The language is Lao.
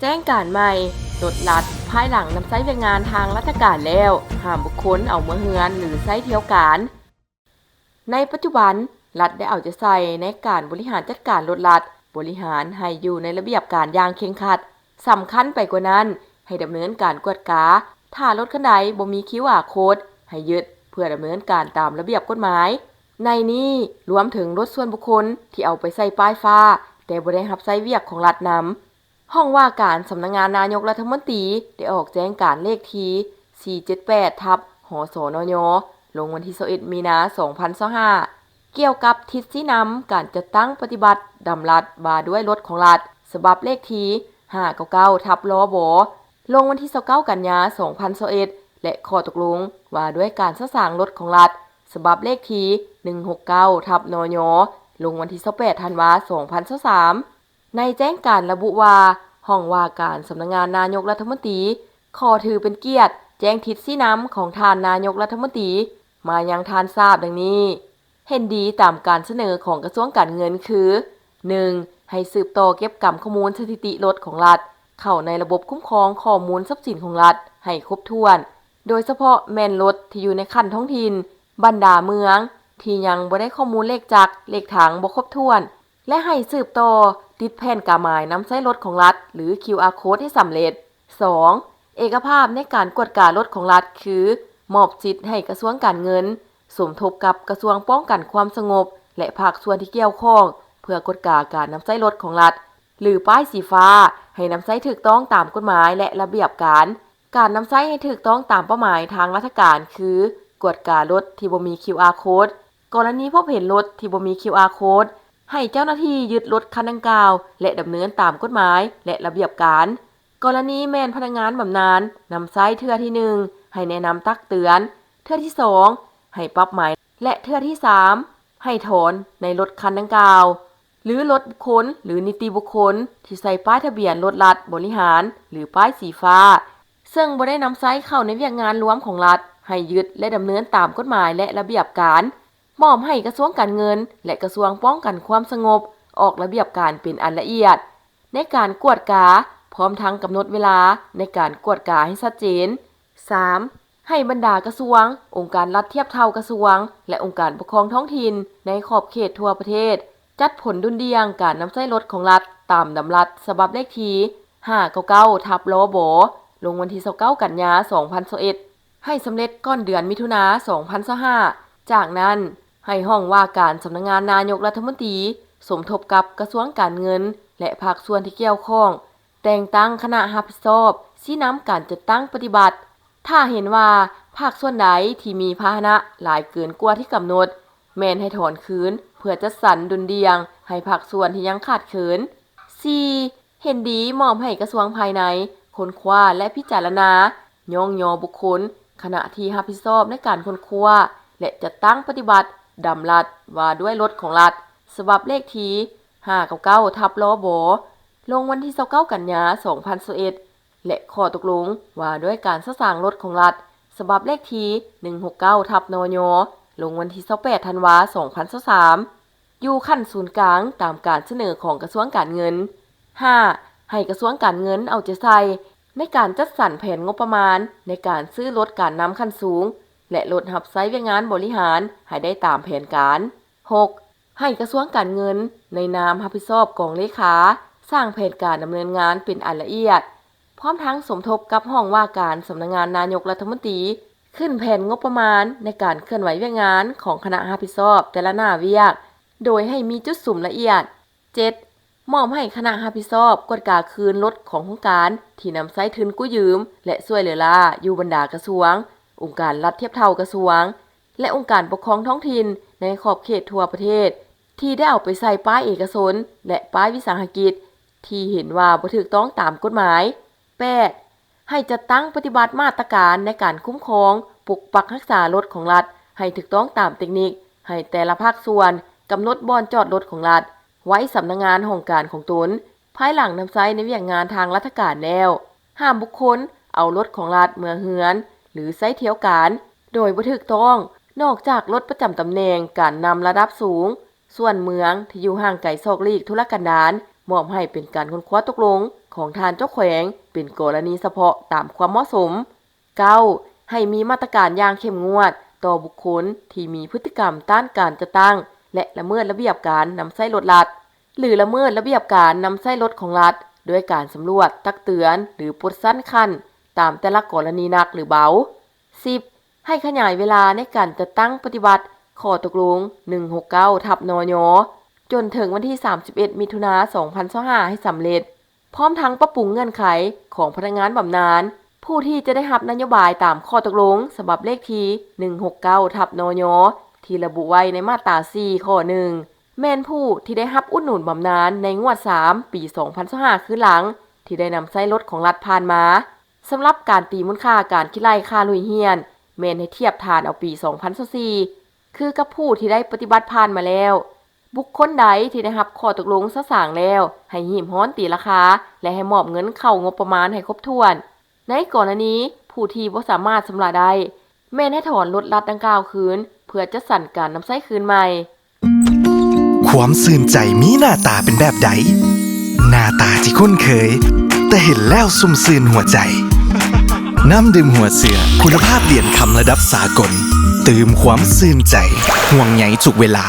ແຈ້ງການໃໝ່, ລົດລັດພາຍຫຼັງນຳໃຊ້ວຽກງານທາງລັດຖະການແລ້ວ, ຫ້າມບຸກຄົນເອົາເມືອເຮືອນ ຫຼື ໃຊ້ທ່ຽວການ. ໃນປັດຈຸບັນ, ລັດໄດ້ເອົາໃຈໃສ່ໃນການບໍລິຫານຈັດການລົດລັດ, ບໍລິຫານໃຫ້ຢູ່ໃນລະບຽບການຢ່າງເຄັ່ງຄັດ. ສຳຄັນໄປກວ່ານັ້ນ, ໃຫ້ດຳເນີນການກວດກາ, ຖ້າລົດຄັນໃດບໍ່ມີຄິວອາໂຄດ ໃຫ້ຍຶດ ເພື່ອດຳເນີນການຕາມລະບຽບກົດໝາຍ. ໃນນີ້ລວມເຖິງລົດສ່ວນບຸກຄົນທີ່ເອົາໄປໃສ່ປ້າຍຟ້າ ແຕ່ບໍ່ໄດ້ຮັບໃຊ້ວຽກຂອງລັດນຳ. ຫ້ອງວ່າການສຳນັກງານນາຍົກລັດຖະມົນຕີ ໄດ້ອອກແຈ້ງການເລກທີສີ່ເຈັດແປດ ທັບ ຫສນຍ ລົງວັນທີຊາວເອັດ ມີນາ ສອງພັນຊາວຫ້າ ກ່ຽວກັບທິດຊີ້ນຳການຈັດຕັ້ງປະຕິບັດດຳລັດວ່າດ້ວຍລົດຂອງລັດ ສະບັບເລກທີຫ້າເກົ້າເກົ້າ ທັບ ລບ ລົງວັນທີຊາວເກົ້າ ກັນຍາ ສອງພັນຊາວເອັດ ແລະ ຂໍ້ຕົກລົງວ່າດ້ວຍການສະສາງລົດຂອງລັດ ສະບັບເລກທີໜຶ່ງຫົກເກົ້າ ທັບ ນຍ ລົງວັນທີຊາວແປດ ທັນວາ ສອງພັນຊາວສາມ. ໃນແຈ້ງການລະບຸວ່າ ຫ້ອງວ່າການສຳນັກງານນາຍົກລັດຖະມົນຕີ ຂໍຖືເປັນກຽດແຈ້ງທິດຊີ້ນຳຂອງທ່ານນາຍົກລັດຖະມົນຕີ ມາຍັງທ່ານຊາບດັ່ງນີ້. ເຫັນດີຕາມການສະເໜີຂອງກະຊວງການເງິນຄື ໜຶ່ງ ໃຫ້ສືບຕໍ່ເກັບກຳຂໍ້ມູນສະຖິຕິລົດຂອງລັດ ເຂົ້າໃນລະບົບຄຸ້ມຄອງຂໍ້ມູນຊັບສິນຂອງລັດໃຫ້ຄົບຖ້ວນ, ໂດຍສະເພາະແມ່ນລົດທີ່ຢູ່ໃນຂັ້ນທ້ອງຖິ່ນ, ບັນດາເມືອງ ທີ່ຍັງບໍ່ໄດ້ຂໍ້ມູນເລກຈັກ, ເລກຖັງບໍ່ຄົບຖ້ວນ ແລະ ໃຫ້ສືບຕໍ່ຕິດແຜ່ນກາໝາຍນຳໃຊ້ລົດຂອງລັດ ຫຼື ຄິວອາໂຄດ ໃຫ້ສຳເລັດ. ສອງ ເອກະພາບໃນການກວດກາລົດຂອງລັດ ຄື ມອບສິດໃຫ້ກະຊວງການເງິນ ສົມທົບກັບກະຊວງປ້ອງກັນຄວາມສະຫງົບ ແລະ ພາກສ່ວນທີ່ກ່ຽວຂ້ອງ ເພື່ອກວດກາການນຳໃຊ້ລົດຂອງລັດ ຫຼື ປ້າຍສີຟ້າ ໃຫ້ນຳໃຊ້ຖືກຕ້ອງຕາມກົດໝາຍ ແລະ ລະບຽບການ. ການນຳໃຊ້ໃຫ້ຖືກຕ້ອງຕາມເປົ້າໝາຍທາງລັດຖະການ ຄື ກວດກາລົດທີ່ບໍ່ມີຄິວອາໂຄດ. ກໍລະນີພົບເຫັນລົດທີ່ບໍ່ມີຄິວອາໂຄດ ໃຫ້ເຈົ້າໜ້າທີ່ຍຶດລົດຄັນດັ່ງກ່າວ ແລະ ດຳເນີນຕາມກົດໝາຍ ແລະ ລະບຽບການ. ກໍລະນີແມ່ນພະນັກງານບຳນານນຳໃຊ້ເທື່ອທີໜຶ່ງ ໃຫ້ແນະນຳຕັກເຕືອນ, ເທື່ອທີສອງ ໃຫ້ປັບໃໝ ແລະ ເທື່ອທີສາມ ໃຫ້ຖອນໃນລົດຄັນດັ່ງກ່າວ ຫຼື ລົດບຸກຄົນ ຫຼື ນິຕິບຸກຄົນ ທີ່ໃສ່ປ້າຍທະບຽນລົດລັດບໍລິຫານ ຫຼື ປ້າຍສີຟ້າ ເຊິ່ງບໍ່ໄດ້ນຳໃຊ້ເຂົ້າໃນວຽກງານລວມຂອງລັດ ໃຫ້ຍຶດ ແລະ ດຳເນີນຕາມກົດໝາຍ ແລະ ລະບຽບການ. ມອບໃຫ້ກະຊວງການເງິນ ແລະ ກະຊວງປ້ອງກັນຄວາມສະຫງົບ ອອກລະບຽບການເປັນອັນລະອຽດ ໃນການກວດກາ ພ້ອມທັງກຳນົດເວລາໃນການກວດກາໃຫ້ຊັດເຈນ. ສາມ ໃຫ້ບັນດາກະຊວງ, ອົງການລັດທຽບເທົ່າກະຊວງ ແລະ ອົງການປົກຄອງທ້ອງຖິ່ນໃນຂອບເຂດທົ່ວປະເທດ ຈັດຜົນດຸ່ນດ່ຽງການນຳໃຊ້ລົດຂອງລັດຕາມດຳລັດສະບັບເລກທີຫ້າເກົ້າເກົ້າ ທັບ ລບ ລົງວັນທີຊາວເກົ້າ ກັນຍາ ສອງພັນຊາວເອັດ ໃຫ້ສຳເລັດກ່ອນເດືອນມິຖຸນາ ສອງພັນຊາວຫ້າ. ຈາກນັ້ນ ໃຫ້ຫ້ອງວ່າການສຳນັກງານນາຍົກລັດຖະມົນຕີ ສົມທົບກັບກະຊວງການເງິນ ແລະ ພາກສ່ວນທີ່ກ່ຽວຂ້ອງ ແຕ່ງຕັ້ງຄະນະຮັບຜິດຊອບຊີ້ນຳການຈັດຕັ້ງປະຕິບັດ. ຖ້າເຫັນວ່າພາກສ່ວນໃດທີ່ມີພາຫະນະຫຼາຍເກີນກວ່າທີ່ກຳນົດ ແມ່ນໃຫ້ຖອນຄືນ ເພື່ອຈັດສັນດຸ່ນດ່ຽງໃຫ້ພາກສ່ວນທີ່ຍັງຂາດເຂີນ. ສີ່ ເຫັນດີມອບໃຫ້ກະຊວງພາຍໃນຄົ້ນຄວ້າ ແລະ ພິຈາລະນາ ຍ້ອງຍໍບຸກຄົນ ຄະນະທີ່ຮັບຜິດຊອບໃນການຄົ້ນຄວ້າ ແລະ ຈັດຕັ້ງປະຕິບັດດຳລັດວ່າດ້ວຍລົດຂອງລັດ ສະບັບເລກທີຫ້າເກົ້າເກົ້າ ທັບ ລບ ລົງວັນທີຊາວເກົ້າ ກັນຍາ ສອງພັນຊາວເອັດ ແລະ ຂໍ້ຕົກລົງວ່າດ້ວຍການສະສາງລົດຂອງລັດ ສະບັບເລກທີໜຶ່ງຫົກເກົ້າ ທັບ ນຍ ລົງວັນທີຊາວແປດ ທັນວາ ສອງພັນຊາວສາມ ຢູ່ຂັ້ນສູນກາງຕາມການສະເໜີຂອງກະຊວງການເງິນ. ຫ້າ ໃຫ້ກະຊວງການເງິນເອົາໃຈໃສ່ໃນການຈັດສັນແຜນງົບປະມານໃນການຊື້ລົດການນຳຂັ້ນສູງ ແລະ ລົດຮັບໃຊ້ວຽກງານບໍລິຫານໃຫ້ໄດ້ຕາມແຜນການ. ຫົກ ໃຫ້ກະຊວງການເງິນໃນນາມຮັບຜິດຊອບກອງເລຂາ ສ້າງແຜນການດຳເນີນງານເປັນອັນລະອຽດ, ພ້ອມທັງສົມທົບກັບຫ້ອງວ່າການສຳນັກງານນາຍົກລັດຖະມົນຕີ ຂຶ້ນແຜນງົບປະມານໃນການເຄື່ອນໄຫວວຽກງານຂອງຄະນະຮັບຜິດຊອບແຕ່ລະໜ້າວຽກ ໂດຍໃຫ້ມີຈຸດສຸມລະອຽດ. ເຈັດ ມອບໃຫ້ຄະນະຮັບຜິດຊອບກວດກາຄືນລົດຂອງໂຄງການທີ່ນຳໃຊ້ທຶນກູ້ຢືມ ແລະ ຊ່ວຍເຫຼືອລ້າຢູ່ບັນດາກະຊວງ, ອົງການລັດທຽບເທົ່າກະຊວງ ແລະ ອົງການປົກຄອງທ້ອງຖິ່ນໃນຂອບເຂດທົ່ວປະເທດ ທີ່ໄດ້ເອົາໄປໃສ່ປ້າຍເອກະຊົນ ແລະ ປ້າຍວິສາຫະກິດ ທີ່ເຫັນວ່າບໍ່ຖືກຕ້ອງຕາມກົດໝາຍ. ແປດ ໃຫ້ຈັດຕັ້ງປະຕິບັດມາດຕະການໃນການຄຸ້ມຄອງ, ປົກປັກຮັກສາລົດຂອງລັດໃຫ້ຖືກຕ້ອງຕາມເຕັກນິກ, ໃຫ້ແຕ່ລະພາກສ່ວນກຳນົດບ່ອນຈອດລົດຂອງລັດໄວ້ສຳນັກງານຫ້ອງການຂອງຕົນ ພາຍຫຼັງນຳໃຊ້ໃນວຽກງານທາງລັດຖະການແລ້ວ. ຫ້າມບຸກຄົນເອົາລົດຂອງລັດເມືອເຮືອນ ຫຼື ໃຊ້ທ່ຽວການ ໂດຍບໍ່ຖືກຕ້ອງ ນອກຈາກລົດປະຈຳຕຳແໜ່ງການນຳລະດັບສູງ, ສ່ວນເມືອງທີ່ຢູ່ຫ່າງໄກຊອກຫຼີກທຸລະກັນດານ ມອບໃຫ້ເປັນການຄົ້ນຄວ້າຕົກລົງ ຂອງທ່ານເຈົ້າແຂວງເປັນກໍລະນີສະເພາະຕາມຄວາມເໝາະສົມ. ເກົ້າ ໃຫ້ມີມາດຕະການຢ່າງເຂັ້ມງວດຕໍ່ບຸກຄົນທີ່ມີພຶດຕິກຳຕ້ານການຈັດຕັ້ງ ແລະ ລະເມີດລະບຽບການນຳໃຊ້ລົດລັດ ຫຼື ລະເມີດລະບຽບການນຳໃຊ້ລົດຂອງລັດ ດ້ວຍການສຳຫຼວດ, ຕັກເຕືອນ ຫຼື ປົດຊັ້ນຂັ້ນຕາມແຕ່ລະກໍລະນີໜັກ ຫຼື ເບົາ. ສິບ ໃຫ້ຂະຫຍາຍເວລາໃນການຈັດຕັ້ງປະຕິບັດຂໍ້ຕົກລົງ ໜຶ່ງຫົກເກົ້າ ທັບ ນຍ ຈົນເຖິງວັນທີ ສາມສິບເອັດ ມິຖຸນາ ສອງພັນຊາວຫ້າ ໃຫ້ສຳເລັດ. ພ້ອມທັງປັບປຸງເງື່ອນໄຂຂອງພະນັກງານບຳນານ ຜູ້ທີ່ຈະໄດ້ຮັບນະໂຍບາຍຕາມຂໍ້ຕົກລົງສະບັບເລກທີ ໜຶ່ງຫົກເກົ້າ ທັບ ນຍ ທີ່ລະບຸໄວ້ໃນມາດຕາ ສີ່ ຂໍ້ ໜຶ່ງ ແມ່ນຜູ້ທີ່ໄດ້ຮັບອຸດໜູນບຳນານໃນງວດ ສາມ ປີ ສອງພັນຊາວຫ້າ ຄືນຫຼັງ ທີ່ໄດ້ນຳໃຊ້ລົດຂອງລັດຜ່ານມາ. ສຳລັບການຕີມູນຄ່າການຄິດໄລ່ຄ່າລຸຍຮຽນ ແມ່ນໃຫ້ທຽບຖານເອົາປີ ສອງພັນຊາວສີ່ ຄືກັບຜູ້ທີ່ໄດ້ປະຕິບັດຜ່ານມາແລ້ວ. ບຸກຄົນໃດທີ່ໄດ້ຮັບຂໍ້ຕົກລົງຊະສາງແລ້ວ ໃຫ້ຮີບຮ້ອນຕີລາຄາ ແລະ ໃຫ້ມອບເງິນເຂົ້າງົບປະມານໃຫ້ຄົບຖ້ວນ. ໃນກໍລະນີຜູ້ທີ່ບໍ່ສາມາດຊຳລະໄດ້ ແມ່ນໃຫ້ຖອນລົດລັດດັ່ງກ່າວຄືນ ເພື່ອຈັດສັນການນຳໃຊ້ຄືນໃໝ່. ຄວາມຊື່ນໃຈມີໜ້າຕາເປັນແບບໃດ? ໜ້າຕາທີ່ຄຸ້ນເຄີຍ ແຕ່ເຫັນແລ້ວຊຸ່ມຊື່ນຫົວໃຈ. ນ້ຳດື່ມຫົວເສືອ ຄຸນນະພາບຫຼຽນຄຳລະດັບສາກົນ ຕື່ມຄວາມຊື່ນໃຈ ຫ່ວງໃຍທຸກເວລາ.